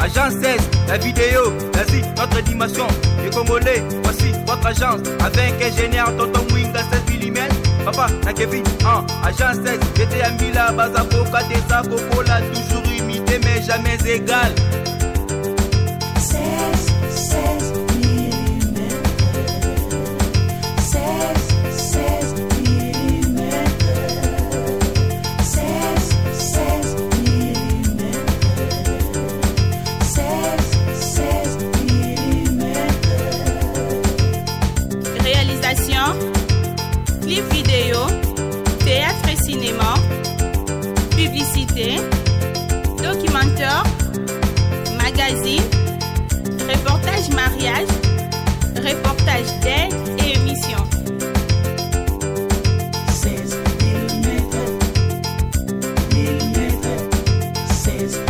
Agence 16, la vidéo, l'Asie, notre dimension. Les Congolais, voici votre agence. Avec ingénieur Tonton Mwinga 16 mm. Papa, na Kevin, 1, agence 16, j'étais à Mila, Bazaboka, Desa, Kokola, toujours imité mais jamais égal. 16, 16 mm. 16, 16 mm. 16, 16 mm. 16, 16 mm. Réalisation, clip vidéo, théâtre et cinéma, publicité, documentaire, magazine, reportage mariage, reportage d'aide et émission. 16 mm. Mm. 16 mm.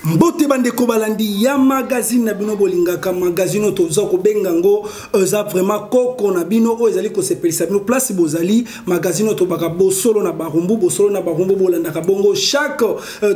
Mbote bandeko balandi ya magazine na bino bolingaka magazine oyo toza kobenga yango eza vraiment koko na bino oyo ezali kosepelisa bino place bozali. Magazine oyo tobaka bosolo na Barumbu, bosolo na Barumbu bolandaka bongo chaque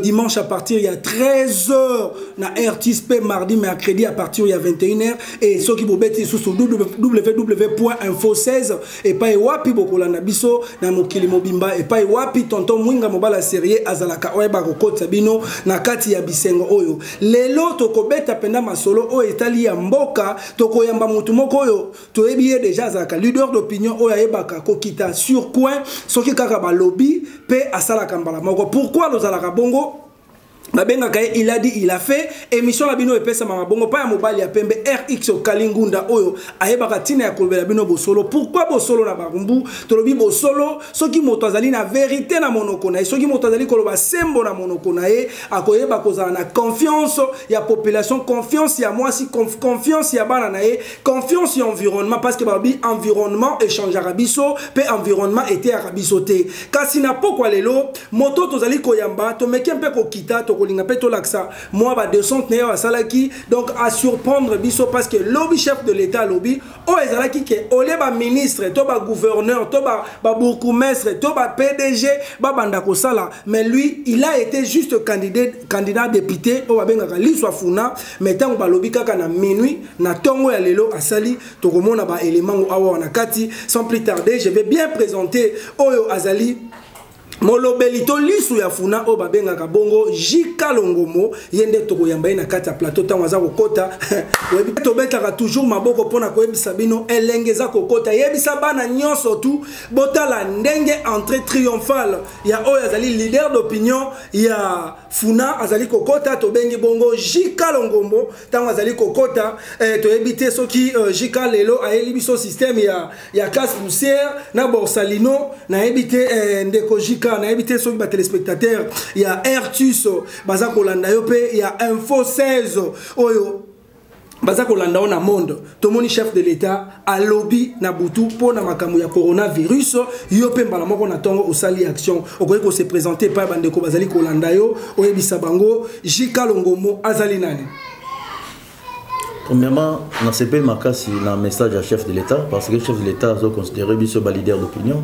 dimanche à partir ya 13h na RTS, pe mardi, mercredi à partir ya 21h. Et soki bobeti lisusu www.info16 epai wapi bokolanda biso na mokili mobimba, epai wapi tonton Mwinga mobala serie azalaka oyeba kokotisa bino na kati ya bisengo oyo. Lelo tokobeta mpenza masolo oyo etali ya mboka. Tokoyamba motu moko oyo toyebi ye deja, azalaka leader d'opinion oyo ayebaka kokita sur coin soki kaka balobi mpe asalaka mbala moko. Pourquoi lozalaka bongo? Babengaka ye il a dit, il a fait. Émission na bino epesamaka bongo pa ya mobali ya pembe RX Okalingunda oyo ayebaka ntina ya kolobela bino bosolo. Pourquoi bosolo na Barumbu? Tolobi bosolo soki moto azali na vérité na monoko na ye, soki moto azali koloba sembo na monoko na ye, akoyeba kozala na confiance ya population, confiance ya mwasi, confiance ya bana na ye, confiance ya environnement, parce que balobi environnement échangeaka biso mpe environnement eteyaka biso te. Kasi na pokwa lelo, moto tozali koyamba, tomeki mpe kokita, tokolinga mpe tolakisa mwa badescente na ye oyo asalaki, donc asurprendre biso, parce que lobi chef de l'État alobi oyo ezalaki ke olie baministre to bagouverneur to babourgmestre to ba-PDG babanda kosala, mais lui, il a été juste candidat député oyo babengaka Liswa Funa. Mais ntango balobi kaka na minuit na ntongo ya lelo asali, tokomona baélément ngo awa na kati. Sans plus tarder, je vais bien présenter oyo azali molobeli to lisu ya Funa oyo babengaka bongo Jika Longomo. Ye nde tokoyamba ye na kati ya plateau. Ntango aza kokota, oyebi tobetaka toujours maboko mpona koyebisa bino elenge eza kokota. Yebisa bana nyonso tu botala ndenge entrée triomphale ya oyo azali leader d'opinion ya Funa azali kokota. Tobengi bongo Jika Longombo. Ntango azali kokota, toyebi te soki Jika lelo ayeli biso système ya casse poussière na borsalino, nayebi te. Ndeko Jika, nayebi te soki batéléspectateur ya Airtus baza kolanda yo mpe ya Info 16 oyo baza kolanda yo na monde. Tomoni chef de l'État alobi na butu mpo na makambo ya coronavirus, yo mpe mbala moko na ntongo osali action. Okoki kose présenter epai bandeko bazali kolanda yo, oyebisa bango Jika Longomo azali nani? Premièrement, nasepeli makasi na message ya chef de l'État, parce que chef de l'État azoconsidéré biso baleader d'opinion.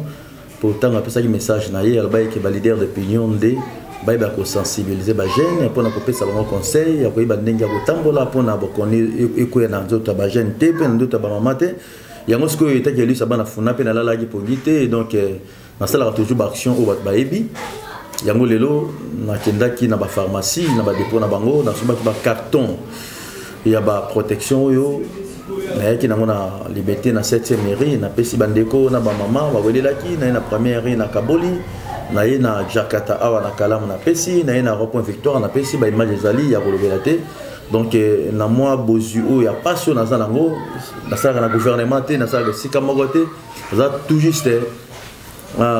Po ntango apesaki message na ye, alobaki ke baleader d'opinion nde bayeba kosensibiliser bajeune mpona kopesa bango conseil ya koyeba ndenge ya kotambola mpona bokoni ekwea na nzoto ya bajeune te mpe na nzoto ya bamama te. Yango sikoyo etaki elisa bana Funa mpe nalalaki pongi te. Donc nasalaka toujours baaction oyo bato bayebi yango. Lelo nakendaki na bapharmacie, na badépôt na bango, nasombaki bacarton ya baprotection oyo nayaki nango na Liberté na 7e mairie, napesi bandeko na bamama bawelelaki. Naye na première rue na Kaboli, naye na Jakarta awa na Kalamu napesi, naye na rond-point Victoire napesi. Baimage ezali ya kolobela te. Donc na mwa bozwi oyo ya pasi oyo naza nango, nasalaka na gouvernement te, nasalaka esika moko te, naza tout juste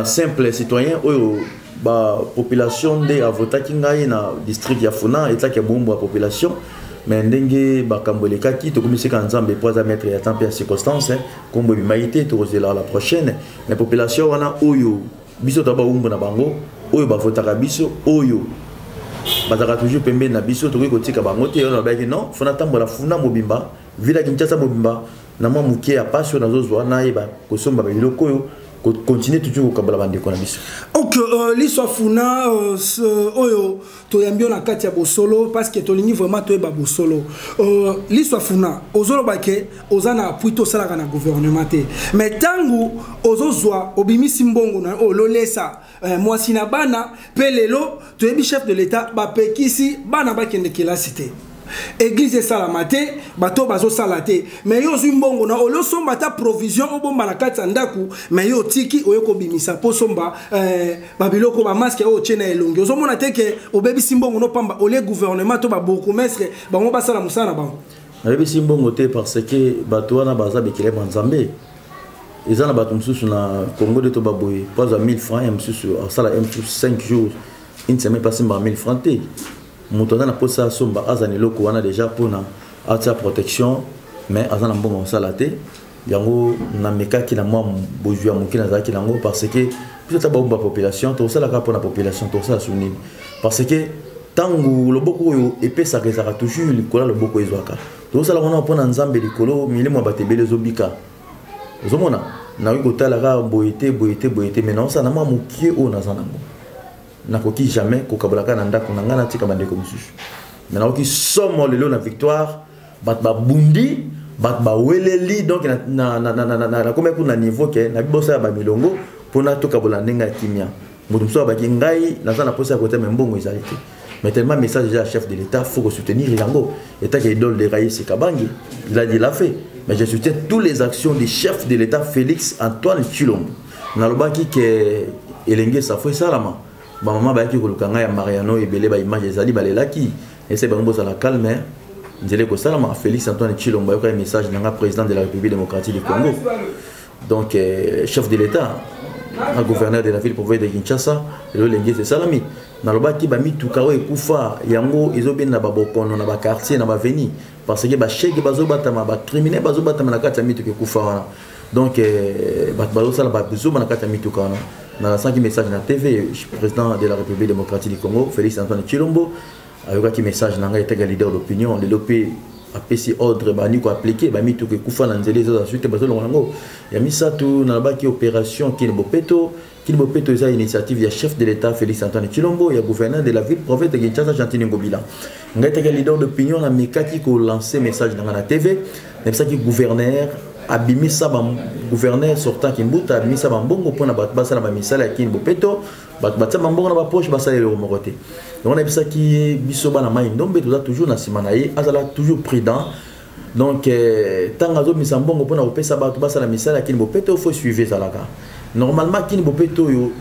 simple citoyen oyo bapopulation nde avotaki ngai na district ya Funa, etaki ya bombo ya population. Mais ndenge makambo elekaki, tokomisika Nzambe po aza maître ya temps mpe ya circonstance. Nkombo ebimaki te, tokozela la prochaine. Mais population wana oyo biso toya bawumbu na bango, oyo bavotaka biso, oyo bazalaka toujours pembeni na biso, tokoki kotika bango te. Oyo nalobaki, non, fo natambola Funa mobimba, ville ya Kinshasa mobimba, na mwa moke ya pasi oyo nazozwa, nayeba kosomba biloko oyo. Continuer toujours kokabola bandeko na biso. Ok, Liso Afuna, oyo toyambi yo na kati ya bosolo parce que tolingi vraiment toyeba bosolo. Liso Afuna, ozoloba ke oza na appui, tosalaka na gouvernement te, mais ntango ozozwa, obimisi mbongo na oyo lolesa mwasi na bana, mpe lelo toyebi chef de l'État bapekisi bana bakende kelasi te, église esalama te, bato bazosala te, mais yo ozwi mbongo na olio osomba ata provision, obomba na kati ya ndako, mais yo otiki, oye kobimisa mpo osomba babiloko, bamasques oyo otie na elongi. Ozomona te ke obebisi mbongo nopamba olie gouvernement to babourgmestre bango basala mosala na bango? Nayebisi mbongo te parce que bato wana baza bekelema Nzambe. Eza na bato mosusu na Congo nde to baboye po azwa 1000 francs ya mosusu, asala ya mosusu 5 jours, une semaine, mpasimbaka 1000 francs te. Moto aza na mposa asomba, aza na eloko wana déjà mpona atia protection, mais aza na mbongo kosala te. Yango namekaki na mwa bozwi ya moke nazalaki nango, parce que biso ata baomba population, tokosalaka mpona population, tokosala su nini? Parce que ntango loboko oyo epesaka ezalaka toujours likolo ya loboko ezwaka. Tozosala wana mpona Nzambe likolo, milimo ya bato ebele ezobika. Ozomona, nakoki kotala kaka boye te, boye te, boye te, mais naosala na mwa mokie oyo naza nango. Nakoki jamais kokabola kaka na ndako na ngai, natika bandeko mosusu. Mais nakoki somo lelo na Victoire, bato babundi, bato baweleli. Donc nakomi kuna niveau ke nabi bosala bamilongo mpona tokabola ndenge ya kimia. Moto mosusu abaki ngai naza na posa ya kota, mais mbongo ezali te. Mais tellement message déjà chef de l'État, faut soutenir yango etake idole de Raïs Kabangi, il a dit, il a fait. Mais je soutiens toutes les actions du chef de l'État Félix Antoine Tshilombo. Nalobaki ke elenge safo esalama, bamama bayaki koluka ngai ya Mariano ebele, baimage ezali, balelaki ese bango bozala calme, nzela ekosalama. Félix Antoine Tshilombo ayokaki message na nga, président de la République démocratique du Congo, donc chef de l'État, na gouverneur de la ville province de Kinshasa. Lelo elenge esalami. Nalobaki bamituka oyo ekufa, yango ezobenda babokono na baquartier, na baavenue, parce que bashege bazobatama, bacriminel bazobatama na kati ya mituka ekufa wana. Donc bato bazosala bazoba na kati ya mituka wana. Nalasaki message na TV, président de la République démocratique du Congo Félix Antoine Tshilombo ayokaki message na ngai etaka leader d'opinion. Lelo mpe apesi ordre, bandi koappliquer. Bamituka ekufa na nzela ezoza suite, bazolongola yango. Ya misato, nalobaki opération Kin Bopeto. Kin Bopeto eza initiative ya chef de l'État Félix Antoine Tshilombo, ya gouverneur de la ville province de Kinshasa Gentiny Ngobila. Ngai taka leader d'opinion, namekaki kolancer message na ngai na TV. Nayebisaki gouverneur abimisa ba gouverneur sortant Kimbuta abimisa bambongo mpona bato basala bamisala ya Kin Bopeto. Bato batia bambongo na bapoche, basala eloko moko te. Yango nayebisaki ye, biso bana Mai Ndombe toza toujours na nsima na ye, azala toujours prudent. Donc ntango azobimisa mbongo mpona kopesa bato basala misala ya Kin Bopeto, faut suivi ezalaka normalement. Kin Bopeto oyo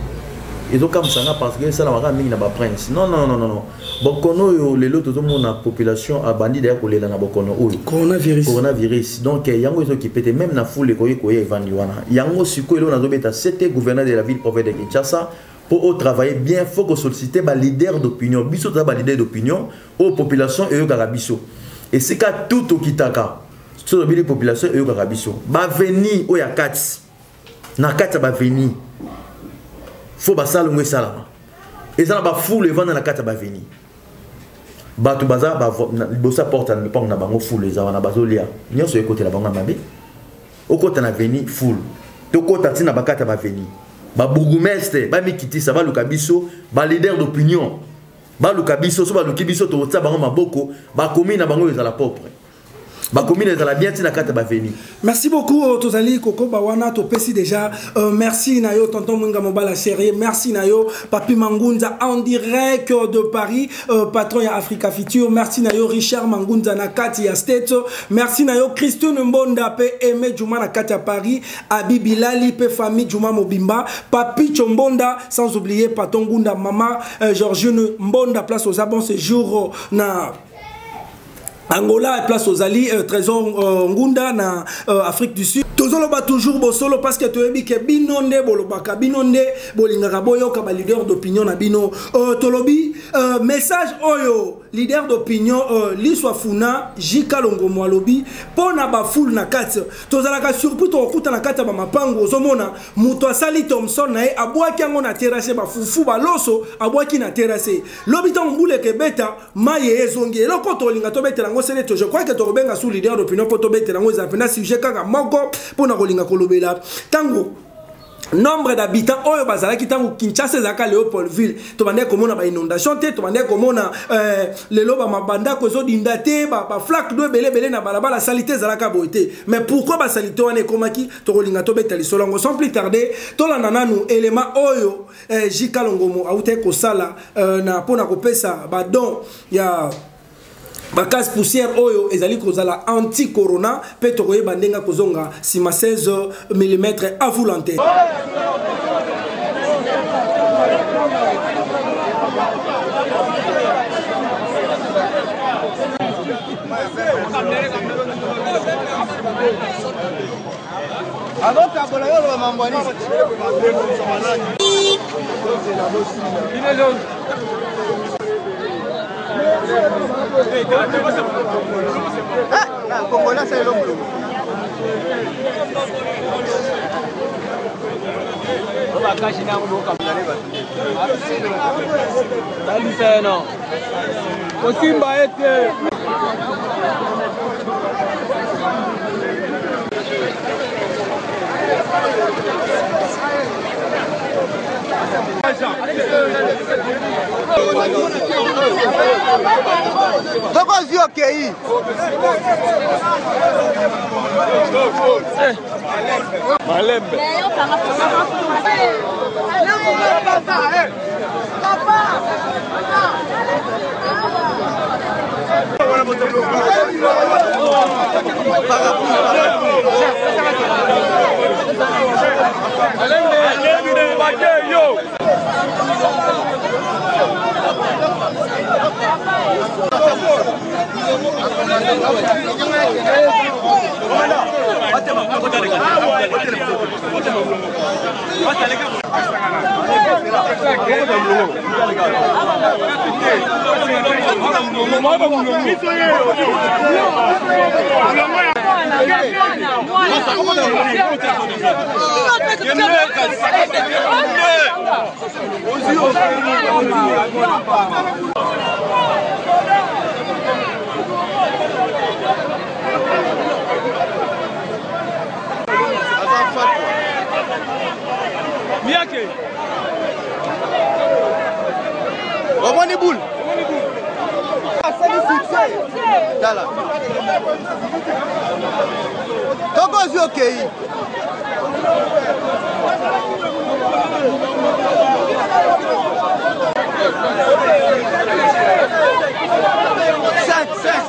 ezokamwisa nga parce que esalamaka mingi na baprince. Non, non, non, non, non. Bokono oyo lelo tozomona, population abandi daya kolela na bokono oyo. Coronavirus. Coronavirus. Donc yango ezokipe te, même na fule ekoki koya, evandi wana. Yango sikoyo eloko nazobeta sete, gouverneur de la ville province de Kinshasa, mpo otravailler bien, faut kosolliciter baleader d'opinion. Biso toza baleader d'opinion oyo population eyokaka biso esika tout tokitaka. So tobili, population eyokaka biso. Baavenue oyo ya kati, na kati ya baavenue, faut basala yango esalama. Eza na bafulu evanda na kati ya baavenue, bato baza liboso ya porte ya lopango na bango, fulu eza wana, bazolia nyonso ekotela bango ya mabe. Okota na avenue, fulu, tokota ntina bakati ya baavenue. Babourgmestre bamikitisa, baluka biso baleader d'opinion, baluka biso. So baluki biso, tokotia bango maboko, bakomi na bango ezala propre, bacommune ezala bien ntina kati ya baavenue. Merci beaucoup. Tozali kokoba wana, topesi déjà merci na yo tonton Mwinga Mobala Sérieux, merci na yo Papi Mangunza en direct de Paris, patron ya Africa Future, merci na yo Richard Mangunza na kati ya States, merci na yo Christine Mbonda pe Aimé Juma na kati ya Paris, Abi Bilali pe famille Juma Mobimba, Papi Chombonda, sans oublier Paton Gunda, mama Georgine Mbonda, place aux bon séjour na Angola, place ozali, Trésor Ngunda na Afrique du Sud. Tozoloba toujours bosolo parce que toyebi ke bino nde bolobaka, bino nde bolingaka boyoka ba leader d'opinion na bino. Tolobi message oyo leader d'opinion Liswa Funa Jika Longomo alobi mpo na bafoule na kati. Tozalaka surpris, tokokuta na kati ya bamapango, ozomona moto asali thomson na ye, abwaki yango na terrasse, bafufu, baloso abwaki na terrasse. Lobi ntango mbula ekebeta, mai ezongi. Eloko tolinga tobetela yango sele to, je crois que tokobenga sous leader d'opinion mpo tobetela yango. Ezala mpenza sujet kaka moko mpona kolinga kolobela ntango Nombre d'habitants oyo bazalaki ntango Kinshasa ezalaka Léopoldville, tobandaki komona bainondation te, tobandaki komona lelo bandako ezodinda te, baflaque d'eau ebele ebele na balabala, saleté ezalaka boye te. Mais pourquoi basaleté wana ekomaki? Tokolinga tobeta lisolo yango. Sans plus tarder, tolanda nanu élément oyo J Kalongomo autaki kosala na mpona kopesa badon ya bacasse poussière oyo ezali kozala anti corona, mpe tokoyeba ndenge kozonga nsima. 16 mm à vous l'antenne. Azokabola yo oloba mambo nini? Kongola sa eloko talisa kosimba ete. Soko ozwi okei. Malembe. Malembe, bake yo. Miyake. Omoni boule asali succès, tala toko ozwi okei. Cinq, cinq.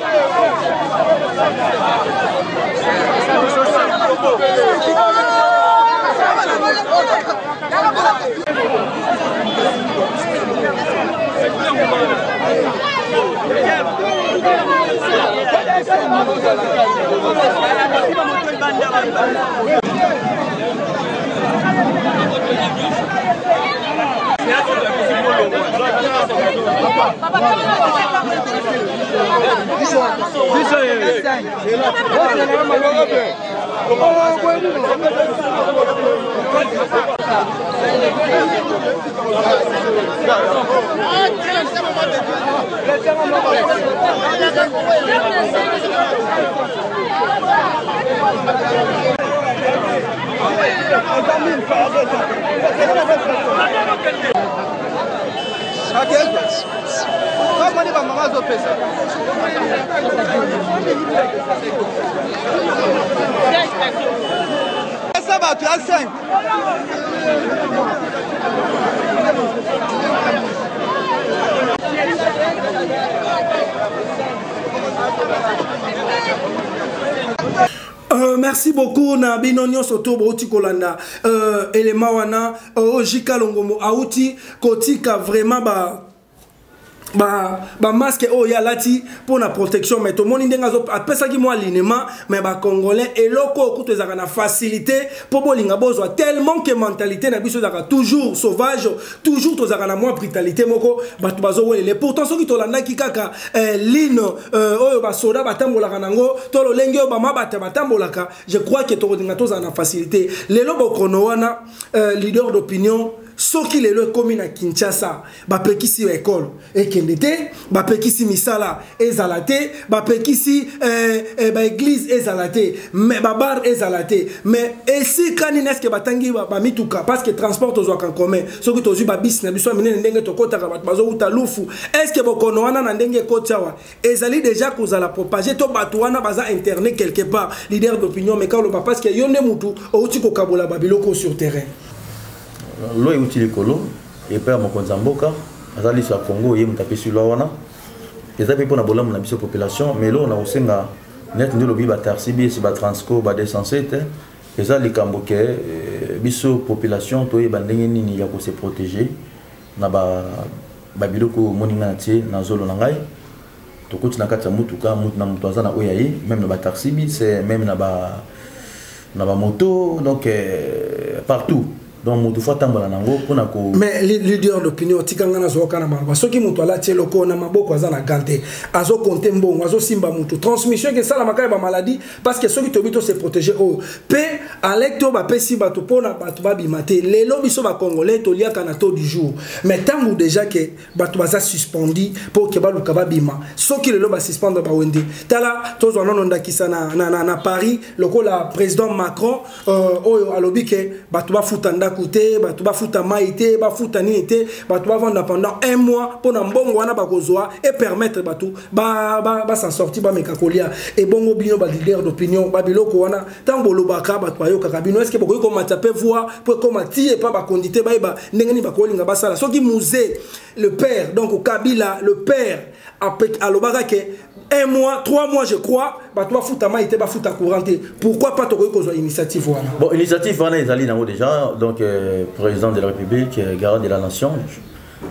Bamoni bamama azopesa. Pesa bato ya 5. Merci beaucoup na bino nyonso to bouti kolanda élément wana J Kalongomo auti kotika vraiment ba bamasque oyo alati mpo na protection. Mais tomoni ndenge apesaki mwa linema, mais bacongolais, eloko oyo kutu ezalaka na facilité mpo bolinga bozwa, tellement que mentalité na biso ezalaka toujours sauvage, toujours tozalaka na mwa brutalité moko, bato bazowelele. Pourtant soki tolandaki kaka line oyo basoda batambolaka nango to lolenge oyo bamabata batambolaka, je crois que tokolinga tozala na facilité. Lelo bokono wana, leader d'opinion, soki lelo ekomi na Kinshasa, bapekisi yo ekole eke. Ekende te, bapekisi misala ezala te, bapekisi baéglise ezala te, mais babar ezala te. Mais esika nini? Est-ce batangi bamituka? Parce que transport tozwaka en commun, soki tozwi babisi na biso ya minene, ndenge tokɔtaka, bato bazowuta Lufu. Est-ce bokono wana, na ndenge ekoti awa, ezali déjà kozala propagé to bato wana baza interné quelque part? Leader d'opinion, mais kaloba, parce que yo nde mutu outi kokabola babiloko sur terrain. Loi euti likolo epai ya mokonzi ya mboka, aza liso ya Congo. Ye moto apesi loi wana, eza mpe mpona bolamu na biso population. Mais eloko na kosenga, neti nde olobi, bataxi bus, batransco, ba 207, eza likambo ke biso population toyeba ndenge nini ya kose protéger na babiloko oyo omoni ngai na tie na zolo na ngai. Tokoti na kati ya mutuka, mutu na mutu aza na oyo ya ye, même na bataxi bus, même na bamoto, donc partout. Donc motu faut atambola nango mpona ko Mais leader d'opinion, tika nga nazwaka na maloba. Soki moto alati eloko na maboko, aza na gant te, azokonte mbongo, azosimba motu, transmission eke esalamaka ya bamaladie. Parce que soki toyebi to se protéger, oyo mpe alerte oyo bapesi bato mpona bato babima te. Lelo biso bacongolais toliaka na taux du jour, mais ntango déjà ke bato baza suspendi mpo ke baluka babima, soki lelo basuspendre bawende, tala, tozwa nano ndakisa na Paris, lokola président Macron oyo alobi ke bato bafuta ndako te, bato bafuta mai te, bafuta nini te, bato bavanda pendant un mois mpo na mbongo wana bakozwa epermettre bato basan sortir, bameka kolia. Ebongo bino baleader d'opinion, babiloko wana, ntango bolobaka, bato bayokaka bino. Est-ce bokoki komata mpe voix mpo ekoma ti epa bakondi te, bayeba ndenge nini bakolinga basala? Soki Mzee le père, donc Kabila le père, alobaka ke un mois, 3 mois je crois, bato bafuta mai te, bafuta courant te, pourquoi pas tokoki kozwa initiative wana? Bon, initiative wana ezali nango déjà. Donc président de la République, garant de la nation,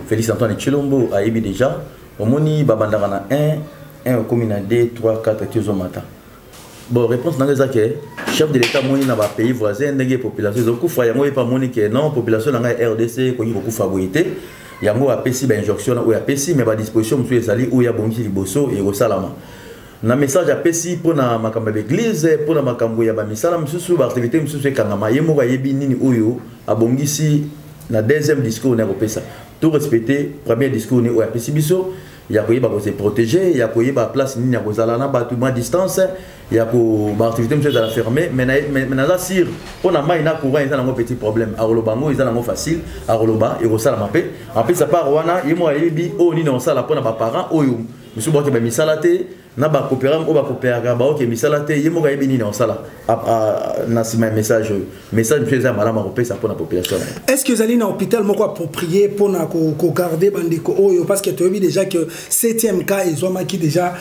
Félix Antoine Tshilombo, ayebi déjà. Omoni, babandaka na 1, 1 okomi na 2, 3, 4, ti ozomata. Bon, réponse nanga eza ke chef de l'État amoni na bapays voisin ndenge population ezokufa. Yango ye mpe amoni ke non, population na ngai RDC ekoki kokufa boye te. Yango apesi bainjonction oyo apesi, mais badisposition mosusu ezali oyo abongisi liboso ekosalama. Na message apesi mpona makambo ya baeglise, mpona makambo ya bamisala mosusu, baactivité mosusu ekangama, ye moko ayebi nini oyo abongisi na deuxième discours na kopesa. To respecter premier discours ni oyo apesi biso ya koyeba kose protéger, ya koyeba place nini ya kozala na bato, mwa distance, ya ko baactivité mosusu ezala fermé. Mais naza sûr, mpona mai na courant eza nango petit problème, akoloba yango eza nango facile, akoloba ekosalama. Mpe en plus, à part wana, ye moko ayebi oyo nini akosala mpona baparent oyo mosusu baoke bamisala te, na bacoopérant oyo bacoopéraka baoke misala te. Ye moko ayebi nini akosala na nsima ya message oyo. Message mosusu eza malamu akopesa mpona population na ye. Est ce que ezali na hôpital moko approprié mpona kogarde bandeko oyo? Parce que toyebi déjà que 7e cas ezwamaki déjà,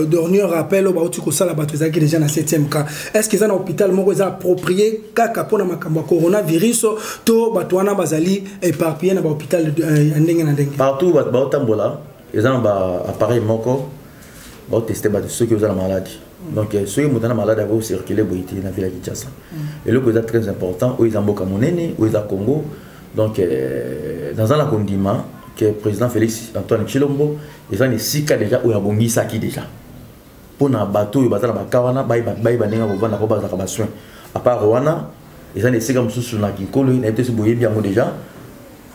dernier rappel oyo bauti kosala, bato ezalaki déjà na 7e cas. Est ce que eza na hôpital moko eza approprié kaka mpona makambo ya coronavirus, to bato wana bazali éparpillé na bahôpital ya ndenge na ndenge? Partout bato baotambola, eza na baappareil moko baoteste bato soki oza na maladie. Donc soki moto na malade akocircule boye te na ville ya Kinshasa. Eloko eza très important, oyo eza mboka monene, oyo eza Congo. Donc naza na kondima ke président Félix Antoine Tshilombo eza na esika déjà oyo abongisaki déjà mpona bato oyo baza na baka wana, bayeba ndenge kovanda po bazalaka basoin. À part wana, eza na esika mosusu na Kinkolo, nayebi te so boyebi yango déjà.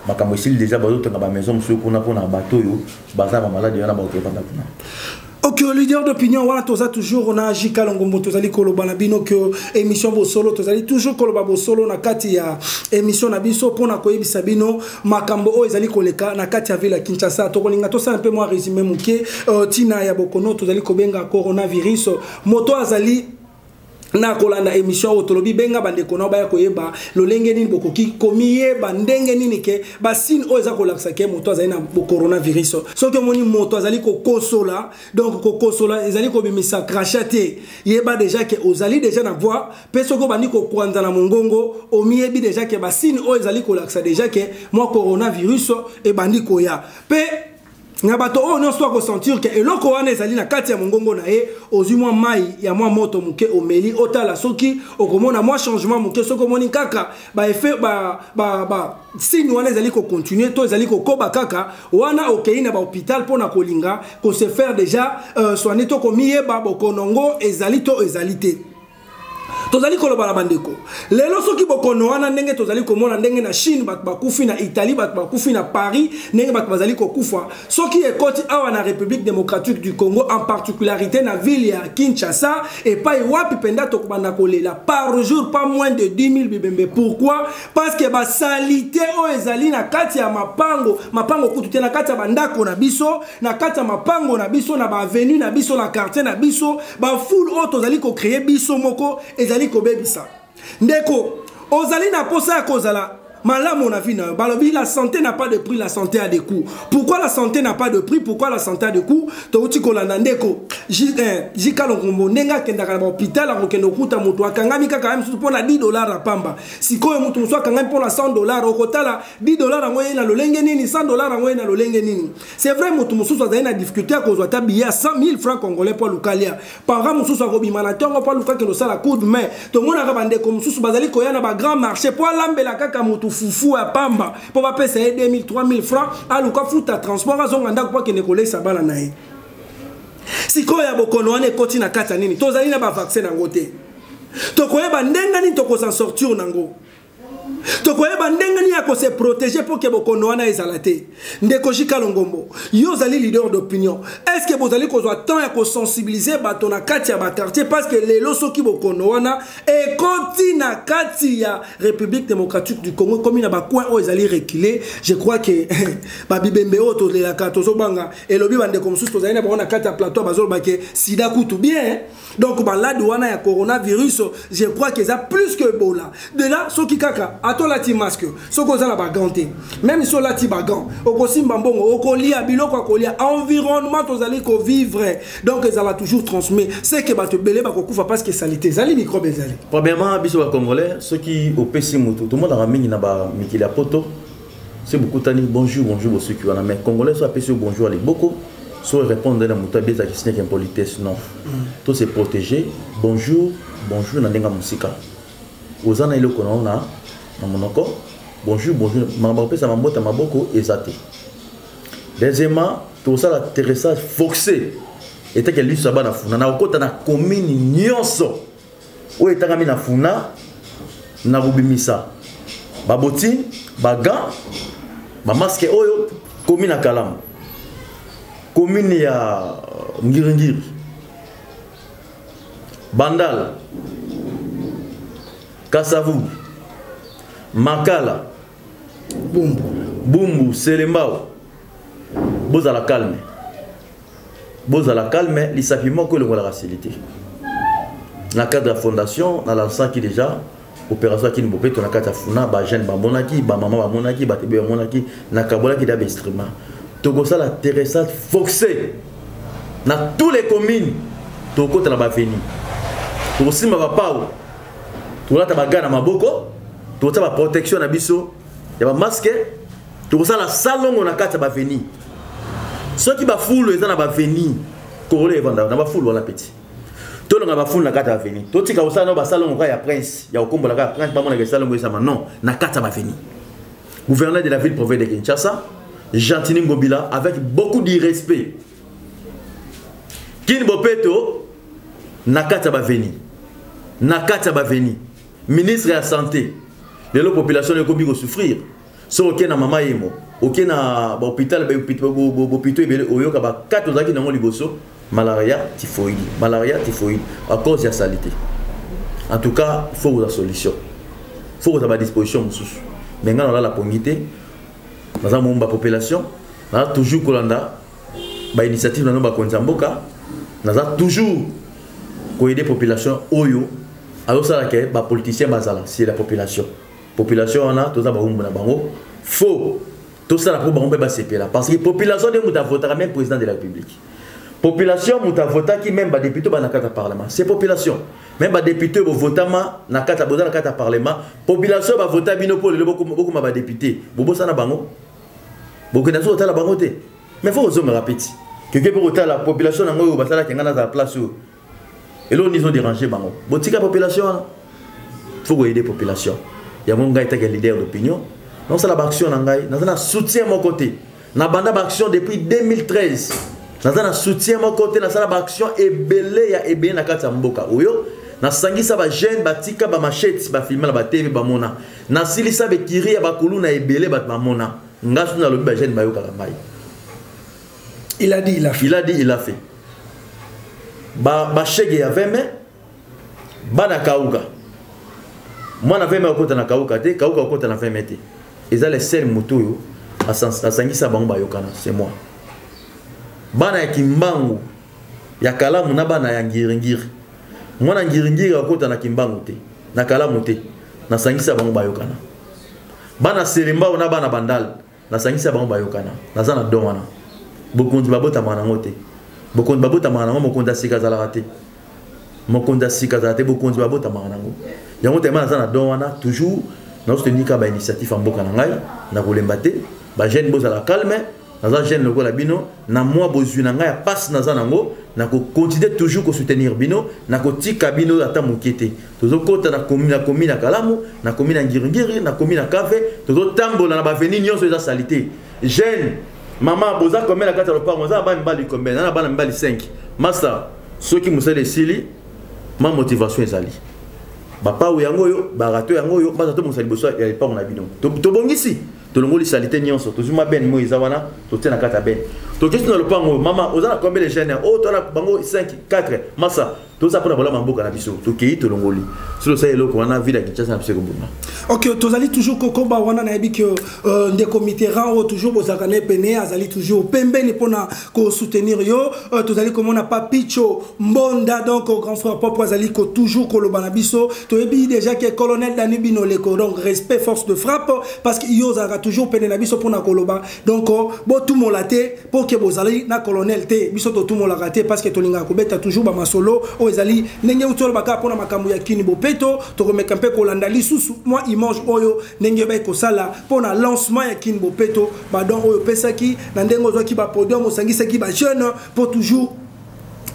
Makambo esili déjà, bazotonga bamaison mosusu kuna mpona bato oyo baza na bamaladi wana, bakoki kovanda kuna. Ok, leader d'opinion wana, toza toujours na Jika Longombo. Tozali koloba na bino ke émission Bosolo, tozali toujours koloba bosolo na kati ya émission na biso mpona koyebisa bino makambo oyo ezali koleka na kati ya ville ya Kinshasa. Tokolinga tosala mpe mwa résumé moke ntina ya bokono tozali kobenga coronavirus. Moto azali na kolanda émission oyo, tolobi benga bandeko na baya koyeba lolenge nini bokoki komiyeba, ndenge nini ke basigne oyo eza kolakisa ke moto azali na coronavirus. Soki omoni moto azali kokosola, donc kokosola ezali kobimisa crachat te, yeba déjà ke ozali déjà na voie. Mpe soki obandi kokwanza na mongongo, omiyebi déjà ke basigne oyo ezali kolakisa déjà ke mwa coronavirus ebandi koya. Mpe na bato oyo nyonso akosentir ke eloko wana ezali na kati ya mongongo na ye, ozwi mwa mai ya mwa moto moke, omeli, otala soki okomona mwa changement moke. Soki omoni kaka baeffet ba signe wana ezali kocontinue to ezali kokoba kaka wana, okei na bahôpital mpona kolinga kose faire déjà soigner to komiyeba bokonongo ezali to ezali te. Tozali koloba na bandeko lelo, soki bokono wana, ndenge tozali komona ndenge na Chine bato bakufi, na Italie bato bakufi, na Paris ndenge bato bazali kokufa, soki ekoti awa na République démocratique du Congo, en particularité na ville ya Kinshasa, epai wapi mpenza tokobanda kolela par jour pas moins de 10 000 bibembe. Pourquoi? Parce que basaleté oyo ezali na kati ya mapango, mapango kutu te, na kati ya bandako na biso, na kati ya mapango na biso, na baavenue na biso, na quartier na biso, bafulu oyo tozali kocréer biso moko ezali kobebisa. Ndeko, ozali na posa ya kozala malamu na vie na yo. Balobi la santé n'a pas de prix, la santé a des coûts. Pourquoi la santé n'a pas de prix? Pourquoi la santé a des coûts? Touti kolanda ndeko Jika Longombo, ndenge akendaka na bahôpital, akokende okuta moto akangami kaka ye mosusu mpona 10 $ ya pamba. Sikoyo moto mosusu akangami mpona 100 $. Okotala 10 $ yango ye na lolenge nini, 100 $ yango ye na lolenge nini? C'est vrai, moto mosusu azali na difficulté ya kozwa ata billet ya 100 000 francs congolais mpo aluka alia. Parent mosusu akobima na ntongo mpo aluka akende osala coup de main. Tomonaka bandeko mosusu bazali koya na bagrand marché mpo alambela kaka motu fufu ya pamba, mpo bapesa ye 2000, 3000 francs, aluka futa transport, azonga ndako mpo akende kolesa bana na ye. Sikoyo ya bokono wana ekoti na kati ya nini? Tozali na bavaccin nango te. Tokoyeba ndenge nini tokoz'en sortir nango? Tokoyeba ndenge nini ya kose protéger mpo ke bokono wana ezala te? Ndeko Jika Longombo, yo ozali leader d'opinion, est ce que bozali kozwa temps ya kosensibiliser bato na kati ya baquartier? Parce que lelo soki bokono wana ekoti na kati ya République démocratique du Congo, ekomi na bacoin oyo ezali reculé, je crois que babibembe oyo tolelaka, tozobanga. Elobi bandeko mosusu tozali na bango na kati ya plateau, bazoloba ke sida kutu bien. Donc maladi wana ya coronavirus, je crois que eza plus que Ebola. De là, soki kaka ata olati masque, soki oza na bagants te, même si olati bagants, okosimba mbongo, okolia biloko ya kolia, environnement tozali kovivre, donc ezala toujours transmet. C'est que bato ebele bakokufa parce que saleté ezali, microbe ezali. Premièrement, biso bacongolais, soki opesi motu, tomonaka mingi na bamikili ya poto, soki bokutani, bonjour, bonjour, bosuki wana. Mais congolais, so apesi yo bonjour ya liboko, so répondre na moto abezaki signe impolitesse. Non, to se protéger. Bonjour, bonjour na ndenge ya mosika, oza na eloko na yo na monoko, bonjour, bonjour. Makambo kopesa mabota maboko eza te. Deuxièmement, tosala atterrissage forcé etake liso ya bana Funa na kokota na commune nyonso oyo etangami na Funa, na kobimisa babottines, bagants, bamasques. Oyo commune ya Kalamu, commune ya Ngiringiri, Bandala, Kasavubu, Makala, Bumbu. Bumbu, Selembao, bozala calme, bozala calme. Lisapi moko elongolaka sili te. Na cadre ya fondation, nalansaki déjà opération akini bopeto na kati ya Funa. Bajeune bamonaki, bamama bamonaki, bato ebe bamonaki, nakabolaki da bainstrument. Tokosala atterrissage forcé na tous les communes. Tokokota na baavenue, tokosimba bapao, tokolata bagants na maboko, tokotia baprotection na biso ya bamasque, tokosala salongo na kati ya baavenue. Soki bafulu eza na baavenue, korole evanda na bafulu wana peti, tolonga bafulu na kati ya baavenue. Totika kosala nao basalongo kaka ya prince, ya kokombola kaka prince, bamonaka esalongo esama. Non, na kati ya baavenue. Gouverneur de la ville province de Kinshasa, Gentiny Ngobila, avec beaucoup d'irrespect, Kin bopeto na kati ya baavenue, na kati ya baavenue. Ministre ya santé, lelo population ekomi kosouffrir. Soki okei na Mama Yemo, okei na bahôpital, bahôpitaux ebele, oyoka bakati ozalaki nango liboso, malaria, typhoïde, malaria, typhoïde, à cause ya salité. En tout cas, faut kozwa solution, faut kozwa badisposition mosusu. Mais ngai nalala pongi te, naza momba population, naza toujours kolanda bainitiative nano bakonzi ya mboka, naza toujours koaider population. Oyo azosala ke bapoliticien bazala, c'est la population. Population wana, toza bawumbu na bango, faut tosala mpo bango mpe basepela, parce que population nde moto avotaka même président de la République. Population moto avotaki même badéputé ba na kati ya parlement, c'est population. Même badéputé bovotama na kati, boza na kati ya parlement, population bavota bino mpo lelo bokoma badéputé. Bobosana bango, bokenda so kotala bango te. Mais faut kozongaka peti keke mpe kotala population nango oyo basalaki. Ngai nazala place oyo, eloko nini ezodéranger bango? Botika population wana, faut koaider population. Yango ngai taki leader d'opinion, nasala baaction na ngai, naza na soutien moko te. Nabanda baaction depuis 2013, naza na soutien moko te. Nasala baaction ebele ya ebele na kati ya mboka oyo. Nasangisa bajeune batika bamachete, bafilme na batv bamona. Nasilisa bekiri ya bakuluna ebele, bato bamona. Nga soki nalobi, bajeune bayokaka ngai. Il a dit, il a fait. Il a dit, il a fait. Bashege ya 20 mai, bana kauka, mwana 20 mai okota na kauka te, kauka okota na 20 mai te. Eza le seul moto oyo asangisa bango bayokana, c'est moi. Bana ya Kimbangu, ya Kalamu na bana ya Ngiringiri, mwana Ngiringiri akota na Kimbangu te, na Kalamu te. Nasangisa bango bayokana. Bana Selembao na bana Bandal, nasangisa bango bayokana. Naza na don wana. Bokonzi babotamaka nango te, bokonzi babotamaka nango. Mokonzi ya sika azalaka te, mokonzi ya sika azalaka te. Bokonzi babotamaka nango yango tema. Naza na don wana, toujours nazosoutenir kaka bainitiative ya mboka na ngai, na kolemba te. Bajeune, bozala calme. Naza jeune lokola bino. Na mwa bozwi na ngai ya pasi naza nango, nakocontinue toujours kosoutenir bino, nakotika bino ata moke te. Tozokɔta na commune, na commune ya Kalamu, na commune ya Ngiringiri, na commune ya Kave. Tozotambola na baavenue nyonso eza saleté. Jeune mama, boza combien na kati ya lopango? Oza na bana mibali combien? Na na bana mibali 5. Masa, soki mosala esili, ma motivation ezali bapau yango oyo, barâteau yango oyo, baza tobongisa liboso ya lopango na bino. Tobongisi, tolongoli saleté nyonso, tozwi mwa benne moyo eza wana, totie na kati ya benne. Tokesi na lopango oyo. Mama, oza na combien de jeune oyo? Toza na bango 5, 4. Masa, toza mpona bolama mboka na biso. Tokei, tolongoli. Soki tosali eloko wana, ville ya Kinshasa na biso ekobonga. Ok, tozali toujours kokoba wana. Nayebi ke ndeko Mitterrand oyo toujours bozalaka na ye pene, azali toujours pembeni mpona kosoutenir yo. Tozali komona Papicho Mbonda, donc grand frère propre, azali ko toujours koloba na biso. Toyebi déjà ke colonel Dani Binoleko, donc respect, force de frappe, parce que yo ozalaka toujours pene na biso mpona koloba. Donc botumola te mpo ke bozali na colonel te. Biso totumolaka te parce que tolingaka kobeta toujours bamasolo oyo ezali ndenge uti oloba kaka mpona makambo ya Kin Bopeto. Tokomeka mpe kolanda lisusu mwa image oyo, ndenge bai kosala mpona lancement ya Kin Bopeto, badon oyo opesaki na ndenge ozwaki bapodium, osangisaki bajeune mpo toujours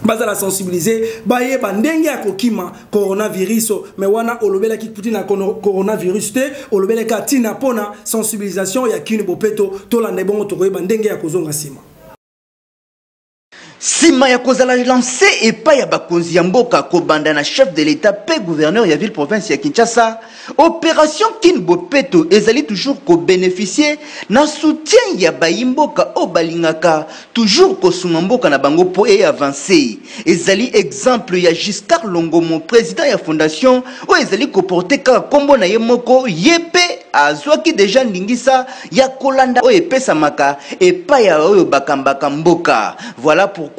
bazala sensibiliser, bayeba ndenge ya kokima coronavirus. Mais wana olobelaki ntina coronavirus te, olobelaki ntina mpona sensibilisation ya Kin Bopeto. Tolanda ebongo, tokoyeba ndenge ya kozonga nsima. Nsima ya kozala lancé epai ya bakonzi ya mboka, kobanda na chef de l'État mpe gouverneur ya ville province ya Kinshasa, opération Kin Bopeto ezali toujours kobénéficie na soutien ya bayi mboka oyo balingaka toujours kosunga mboka na bango mpo eavance. Ezali exemple ya Giscard Longomo, président ya fondation oyo ezali koporte kaka nkombo na ye moko. Ye mpe azwaki deja ndingisa ya kolanda oyo epesamaka epai ya oyo bakambaka mboka. Voilà pourquoi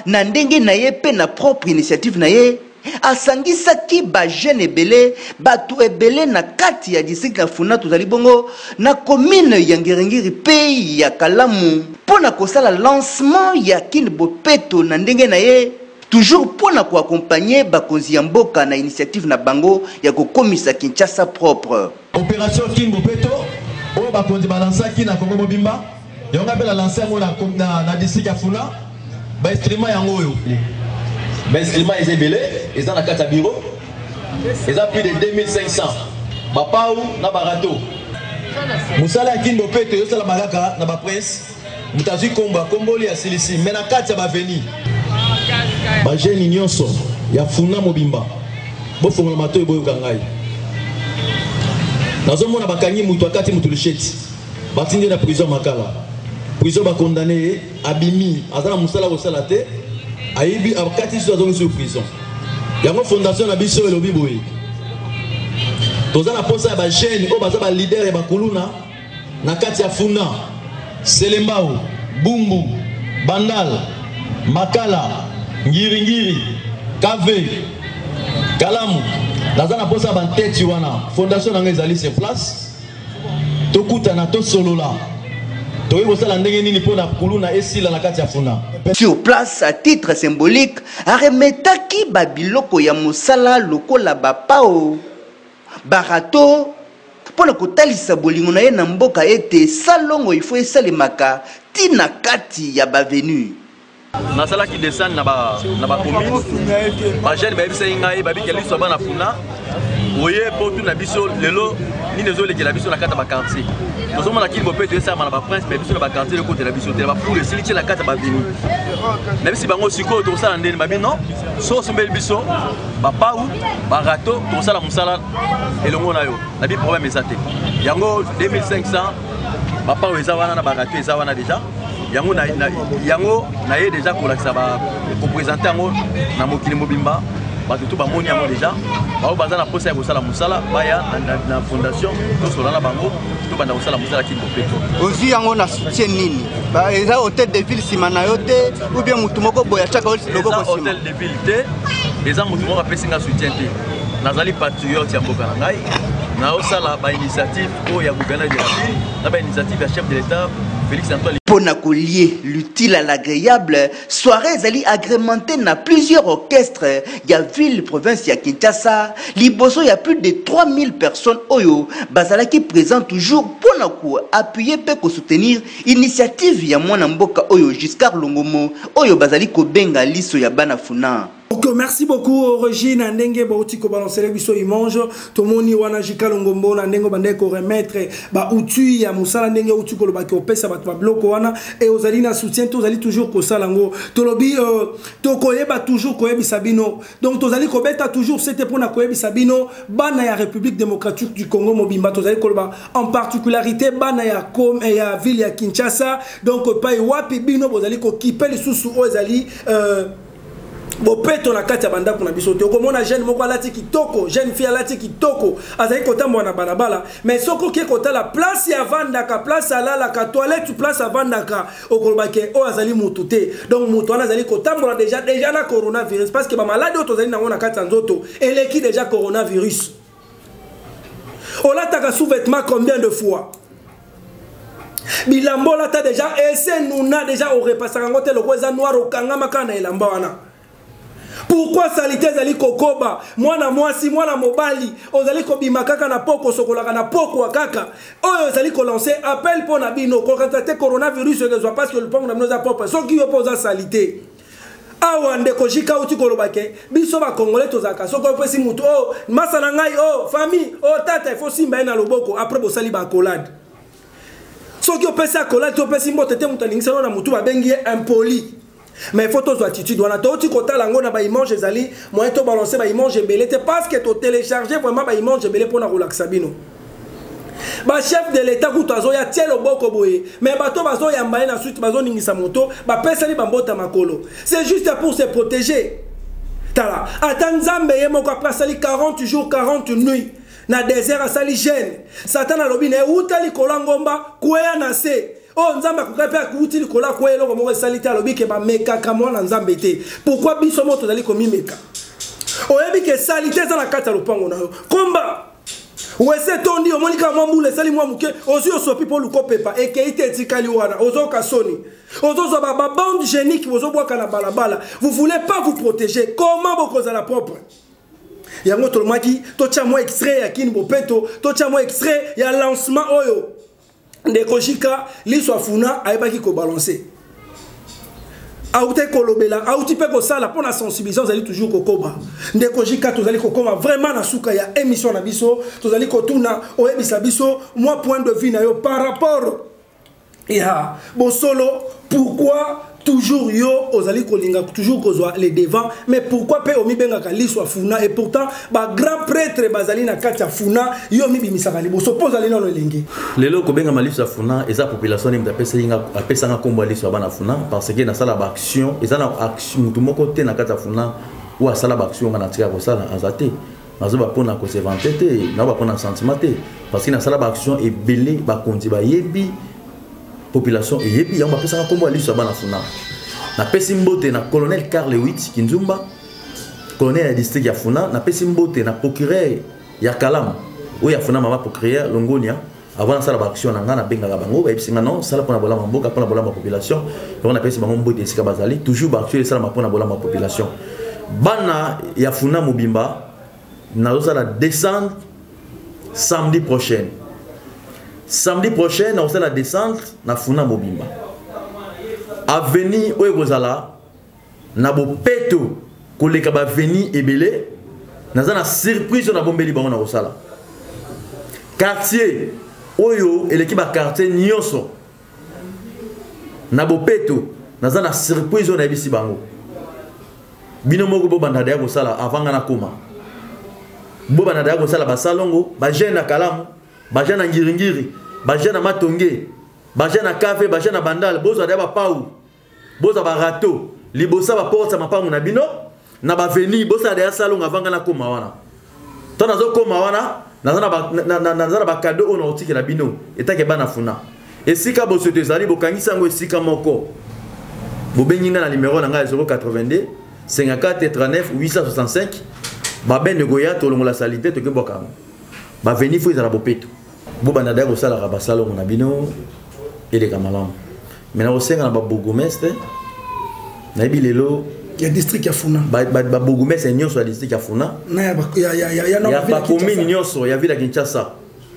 na ndenge na ye mpe na propre initiative na ye, asangisaki bajeune ebele, bato ebele na kati ya district ya Funa, tozali bongo na commune ya Ngiringiri mpe ya Kalamu, mpo na kosala lancement ya Kin Bopeto na ndenge na ye, toujours mpo na koaccompagner bakonzi ya mboka na initiative na bango ya kokomisa Kinshasa propre. Opération Kin Bopeto oyo bakonzi balansaki na Kongo mobimba, yango mpe nalanse yango na district ya Funa. Bainstrument yango oyo, bainstrument eza ebele, eza na kati ya bureau, eza plus de 2500 bapau na barâteau. Mosala ya Kin Bopeto ezosalama kaka na baprince. Moto azwi nkombo, akomboli, asilisi. Me na kati ya baavenue, bajeune nyonso ya Funa mobimba, bofongola matoi, boyoka ngai. Nazomona bakangi moto, akati moto machette, batindi ye na prison Makala. Prison, bakondane ye, abimi, aza na mosala kosala te, ayibi, akati so, azongi sur prison. Yango fondation na biso elobi boye: toza na posa ya bajeune oyo baza baleader ya bakuluna na kati ya Funa, Selembao, Bumbu, Bandal, Makala, Ngiringiri, Kave, Kalamu. Naza na posa ya banteti wana. Fondation na ngai ezali sur place. Tokutana, tosolola, tokoki kosala ndenge nini mpo na kuluna esila na kati ya Funa. Sur place, à titre symbolique, aremetaki babiloko ya mosala lokola bapao, barâteau, mpo na kotalisa bolingo na ye na mboka, ete salongo ifo esalemaka ntina kati ya baavenue. Nasalaki descente na bacommune. Bajeune bayebisaki ngai, babiki liso ya bana Funa. Oye mpo tuna biso lelo nini ezolekela biso na kati ya baquartier. Tozomona kini bopeto esalama na baprince, me biso na baquartier ekotela biso te, na bafulu esili tie na kati ya baveni. Na bisi bango sikoyo tokosala ndeni babi non, so osombeli biso bapau barato, tokosala mosala elongo na yo. Na bi problème eza te. Yango 2500 bapau eza wana na barato eza wana déjà. Yango na, na, yango na ye déjà kolakisa ba kopresente yango na mokili mobimba, bato tu bamoni yango déjà. Bao baza na posa ya kosala mosala baya na, na, na fondation, tosola na bango, tobanda kosala mosala kini bopeto. Ozwi yango na soutien nini? Eza hôtel de ville nsima na yo te, ou bien motu moko boye atiaka yo loboko nsima? Hôtel de ville te, eza motu moko apesi nga soutien te. Nazali patriote ya mboka na ngai, naosala bainitiative oyo ya gouverneur de la ville na bainitiative ya chef de l'État Félix Antoine. Mpo na kolie l'utile à l'agréable, soirée ezali agrémentée na plusieurs orchestres ya ville province ya Kinshasa, liboso ya plus de 3000 personnes oyo bazalaki présent toujours mpo na ko appuyer mpe ko soutenir initiative ya mwana mboka oyo Giscard Longomo oyo bazali kobenga liso ya bana Funa. Ok, merci beaucoup Regine ndenge bauti ko balancer biso image tomoni wana Jika Longombo na ndenge bande ko remettre ba outils ya musala ndenge outi ko lobaki opesa bato ba biloko wana et ozali na soutien to ozali toujours kosala ngo tolobi tokoyeba toujours koyebisa bino. Donc tozali kobeta toujours c'était pour na koyebisa bino bana ya République démocratique du Congo mobimba, tozali koloba en particularité bana ya com ya ville ya Kinshasa. Donc pai wapi bino bozali ko kipe lisusu oyo ezali bopeto na kati ya bandako na biso te. Okomona jeune moko alati kitoko, jeune fille alati kitoko, azali kotambola na balabala, mais soki oke kotala place ya avandaka, place alalaka, toilette place avandaka, okoloba ke oyo azali mutu te. Donc mutu wana azali kotambola déjà na coronavirus, parce que ba maladi oyo tozali nango na kati ya nzoto eleki déjà coronavirus. Olataka sous-vêtement combien de fois? Bilamba olata déjà ese nuna déjà orepasaka yango te, lokola eza noir okangama kaka na elamba wana. Pourquoi salité ezali kokoba? Mwana mwasi, mwana mobali, ozali kobima kaka na poko, osokolaka na pokwa kaka. Oyo ezali kolancer appel mpo na bino, kokata te coronavirus ekozwa parce que lopango na bino eza propre. Soki yo mpo oza salité. Awa ndeko Jika uti koloba ke biso ba Congolais tozalaka soki opesi mutu, oh, masa na ngai, oh, famille, oh, tata, il faut simba ye na loboko, après bosali ba accolade. Soki opesi accolade, to opesi mbote te, mutu alingisi yo na mutu, babengi ye impoli. Mais il faut tozwa attitude wana. Touti kotala yango na ba image ezali moyen to balancer ba image ebele te parce que to télécharger vraiment ba image ebele mpona kolakisa bino. Ba chef de l'État kutu azoya tie loboko boye, mais bato bazoyamba ye na suite bazoningisa moto, bapesani bambota makolo. C'est juste pour se protéger. Tala, ata Nzambe ye moko après asali 40 jours 40 nuits na désert, asali jeûne. Satan alobi na ye wuta likolo ya ngomba kweya na se. Oh, Nzambe akoka mpe akuti likolo akweya eloko moko esali te, alobi ke bamekaka mwana Nzambe te. Pourquoi biso moko tozali komimeka? Oyebi ke sali te eza na kati ya lopango na yo. Komba wese tondi, omoni kaka mwa mbula esali mwa moke, ozwi osopi mpo oluka opepa, ekei te, etikali wana, ozoyoka soni. Ozozwa ba bande hygiénique, bozobwaka na balabala. Vous voulez pas vous protéger. Comment bokozala propre? Yango tolomaki totya mwa extrait ya Kin Bopeto, totya mwa extrait ya lancement oyo ndeko Jika liso afuna ayebaki kobalancer. Auti kolobela, auti mpe kosala mpo na sensibilisation, ozali toujours kokoba. Ndeko Jika, tozali kokoma vraiment na suka ya émission na biso, tozali kotuna oyebisa biso mwa point de vue na yo par rapport ya bosolo. Pourquoi toujours yo ozali kolinga toujours kozwa les devants, mais pourquoi pe omibengaka liso ya Funa et pourtant ba grand prêtre bazali na kati ya Funa, yo omibimisaka liboso mpo ozali nano elenge? Lelo kobengama liso ya Funa eza population nde moto apesanga nkombo ya liso ya bana Funa, parce que nasala ba action, eza na action motu moko te na kati ya Funa oyo asala ba action nga na tika kosala aza te. Nazoba mpona kose vanter te, nazoba mpona sentiment te, parce que nasala ba action ebele, bakonzi bayebi, population eyebi yango, bapesaka nkombo ya liso ya bana Funa. Napesi mbote na colonel Carl Witt Kinzumba, colonel ya district ya Funa. Napesi mbote na procureur ya Kalamu oyo ya Funa, mama procureur Longonia. Avant nasala ba action na ngai, nabengaka bango, bayebisi nga non, sala mpona bolamu ya mboka, mpona bolamu ya population. Yango napesi bango mbote esika bazali. Toujours ba action esalama mpona bolamu ya population. Bana ya Funa mobimba, nazosala descente samedi prochain. Samedi prochain nakosala descente na Funa mobimba, avenue oyo ekozala na bopeto koleka baveni ebele. Naza na surprise oyo nabombeli bango na kosala. Quartier oyo eleki ba quartier nyonso na bopeto, naza na surprise oyo nayebisi bango. Bino moko bobanda deya kosala avant nga nakoma. Bobanda deya kosala basalongo, ba jeune na Kalamu, ba jeune na Ngiringiri, ba jeune na Matonge, ba jeune na Kave, ba jeune na Bandal, bozwa deya ba pau, bozwa ba râteau, libosa ba porte ya mapangu na bino, na ba veni, bosala deya salongo avant nga nakoma wana. Tant nazokoma wana, naza na ba cadeau oyo nakotikela bino, etake bana funa. Esika bosoto ezali, bokangisi yango esika moko. Bobengi nga na numéro na ngai 082 54 39 865. Babende koya tolongola salite tokebwaka yango. Baveni fo ezala bopeto. Bobanda daya kosalaka basalongo na bino eleka malamu. Mais nakosenga na babourgmestre, nayebi lelo ya district ya Funa. Ba bourgmestre nyonso ya district ya Funa. Na ya ba, ya, ya, ya, ya, ya ba commune nyonso ya ville ya Kinshasa.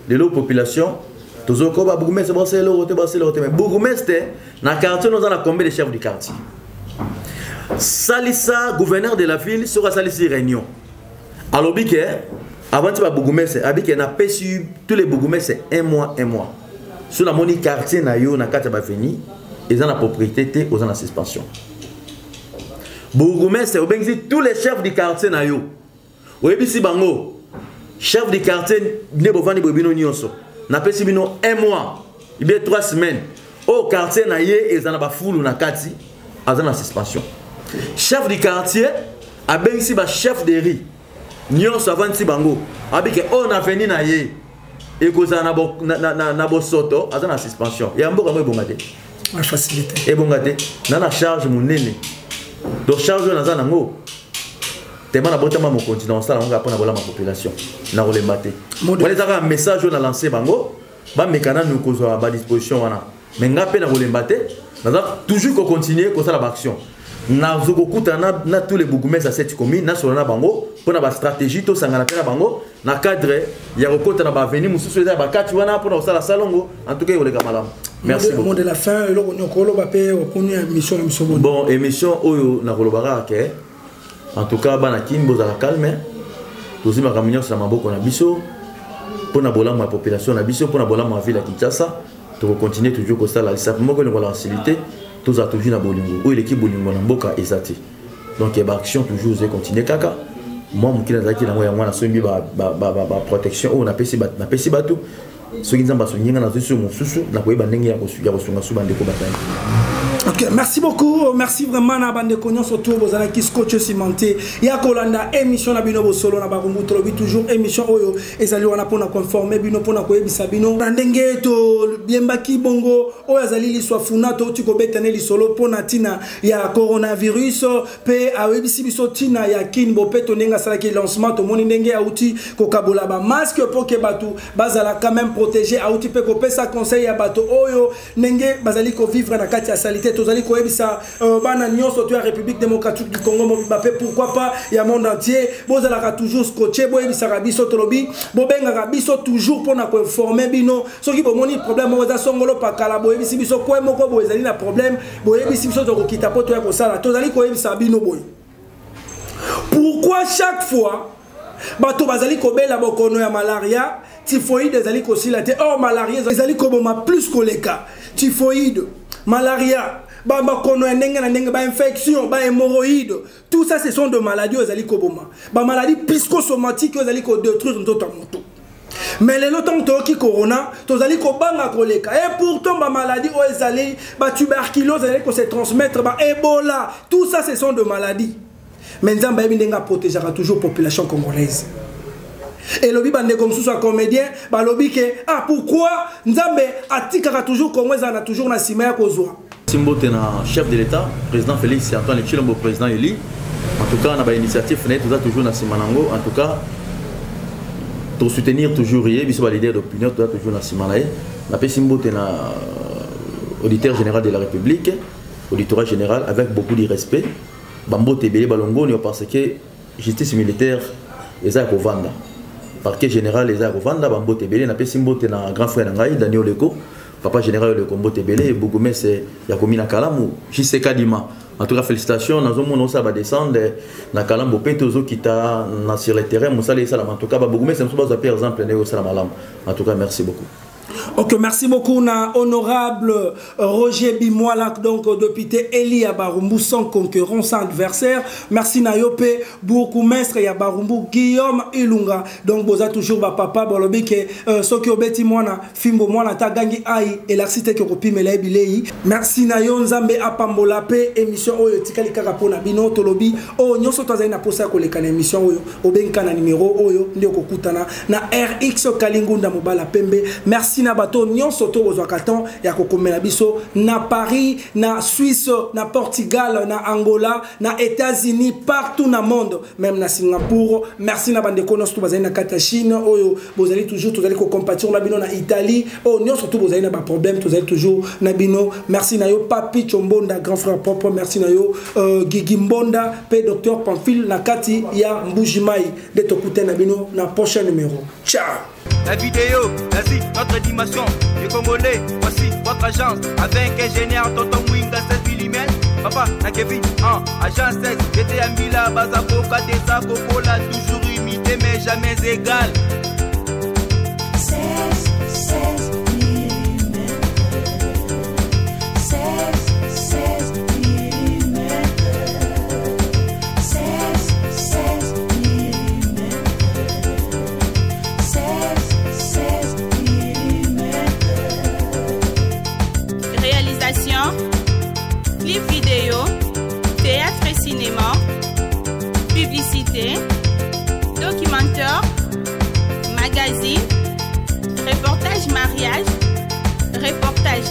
Lelo population tozoko ba bourgmestre ba selo rote ba selo rote, mais bourgmestre na quartier nous na combien de chefs du quartier? Salisa gouverneur de la ville sera salisi réunion. Alobi ke avant ba bourgmestre abi ke na pesi tous les bourgmestres un mois un mois. Sur la moni quartier na yo na kati ba veni eza na propriété te oza na suspension. Bourgmestre obengisi tous les chefs du quartier na yo. Oyebisi bango chef du quartier nde bovandi boye bino nyonso. Napesi bino un mois, bien 3 semaines. Au quartier na ye eza na bafulu na kati, aza na suspension. Chef du quartier abengisi ba chef de rue nyonso avandisi bango. Abike oyo na veni na ye ekozala na bo, na, na, na, na bosoto, aza na suspension. Ya mboka ngo ebonga te. La facilité. Ebonga te. Na na charge monene. Donc charge oyo naza nango tema na botama mokonzi na osala yango mpona bolama population na kolemba te. Wana ezaka message oyo na lancer bango, bameka nanu kozwa ba disposition wana. Mais nga mpe na kolemba te, naza toujours ko continuer kosala ba action. Nazo kokuta na tous les bourgmestres ya cette commune, nasolola na bango mpona ba stratégie tosangana mpe na bango na cadre ya kokota na ba avenue mosusu eza ya bakati wana mpona kosala salongo. En tout cas ekoleka malamu. Merci beaucoup. Mot de la fin, eloko nyonso koloba mpe oponi ya émission na biso boni. Bon, émission oyo nakoloba kaka ke en tout cas bana Kin bozala calme, tozwi makambo nyonso na maboko na biso mpona bolamu ya population na biso, mpona bolamu ya ville ya Kinshasa. Tokocontinue toujours kosala lisapo moko elongola facilité, tozala toujours na bolingo oyo eleki bolingo na mboka eza te. Donc ba action toujours eza continuer kaka. Moi mokili nazalaki nango yango wana, nasombi ba protection oyo napesi bato. Soki Nzambe asungi nga, nazwi so mosusu, nakoyeba ndenge ya kosunga su bandeko bazali. Ok, merci beaucoup, merci vraiment na bandeko nyonso tout bozalaki scotch cimenté ya kolanda émission na bino bosolo na barumbu. Tolobi toujours émission oyo ezali wana mpona koinformer bino, mpona koyebisa bino na ndenge toyembaki bongo oyo azali liswa funa. Touti kobetane lisolo mpona ntina ya coronavirus mpe ayebisi biso ntina ya Kin bopeto, ndenge asalaki lancement. Tomoni ndenge auti kokabola bamasque mpo ke bato bazala quand même protégé. Auti mpe kopesa conseil ya bato oyo ndenge bazali kovivre na kati ya salité. Tozali koyebisa bana nyonso to ya République démocratique du Congo mobimba mpe pourquoi pas ya monde entier, bozalaka toujours scotché, boyebisaka biso, tolobi bobengaka biso toujours mpona koinformer bino. Soki bomoni problème moko eza songolo pakala, boyebisi biso, kwe moko boye ezali na problème, boyebisi biso, tokokita mpo toya kosala. Tozali koyebisa bino boye: pourquoi chaque fois bato bazali kobela bokono ya malaria, typhoïde ezali kosila te? Or malaria ezali koboma plus koleka typhoïde, malaria, bakono ya ndenge na ndenge, bainfection, bahémorroïde, tout ça ce sont de maladies oyo ezali koboma, bamaladie psychosomatique oyo ezali kodétruire nzoto ya moto. Mais lelo ntango toyoki corona, tozali kobanga koleka. Et pourtant bamaladie oyo ezali batuberculose, ezali kose transmettre, baebola, tout ça ce sont de maladies. Mais Nzambe ayebi ndenge aprotégeaka toujours population congolaise. Elobi bandeko mosusu ya comédien balobi ke ah, pourquoi Nzambe atikaka toujours Congo ezala na toujours na nsima ya kozwa. Mbote na chef de l'État, président Félix Antoine Tshilombo, président élu. En tout cas na bainitiative na ye, toza toujours na nsima nango. En tout cas tosoutenir toujours ye, biso baleader d'opinion toza toujours na nsima na ye. Napesi mbote na auditeur général de la République, auditorat général, avec beaucoup de respect. Bambote ebele, balongoni, parce que justice militaire eza ya kovanda, parquet général eza ya kovanda. Bambote ebele. Napesi mbote na grand frère na ngai Daniel Oleko, papa général Oleko, mbote ebele. Bourgmestre ya komi na Kalamu, JC Kadima. En tout cas, félicitations. Nazomona osala badescendre na Kalambo mpe te, ozokita na sur le terrain, mosala esalama. En tout cas, babourgmestre mosusu bazwa mpe exemple ndenge osala malamu. En tout cas, merci beaucoup. Ok, merci beaucoup na honorable Roger Bimwala, donc député Eli ya Barumbu, sans concurrent, sans adversaire. Merci na yo pe bourgmestre ya Barumbu Guillaume Ilunga. Donc boza toujours ba papa bolobi ke soki obeti mwana fimbo, mwana ta gangi ai elakisi te ke kopimela ye bilei. Merci na yo, Nzambe apambola pe émission oyo etikali kaka mpona bino. Tolobi oyo nyonso to azali na posa ya koleka na émission oyo, obengika na numéro oyo nde okokutana na RX Kalingunda Mobala Pembe. Merci na bato nyonso to bozwaka temps ya kokomela biso na Paris, na Suisse, na Portugal, na Angola, na États-Unis, partout na monde, même na Singapour. Merci na bandeko nyonso to bazali na kati ya Chine oyo bozali toujours, tozali kocompatir na bino, na Italie, oyo nyonso to bozali na baproblème, tozali toujours na bino. Merci na yo Papi Chombonda, grand frère propre. Merci na yo Gigi Mbonda pe docteur Pamphile na kati ya Mbujimai. Nde tokutana na bino na prochain numéro. Ciao. La vidéo, vas-y, notre dimension. Les Congolais, voici votre agence. Avec ingénieur Tonton Mwinga 16 mm. Papa, na Kevin, en agence 16. J'étais à Mila, Bazako, Kadeza, Kokola, toujours imité, mais jamais égal. 16, 16 mm. 16, 16 mm. 16, 16 mm. 16, 16 mm. Réalisation, clip vidéo, théâtre et cinéma, publicité, documentaire, magazine, reportage mariage, reportage.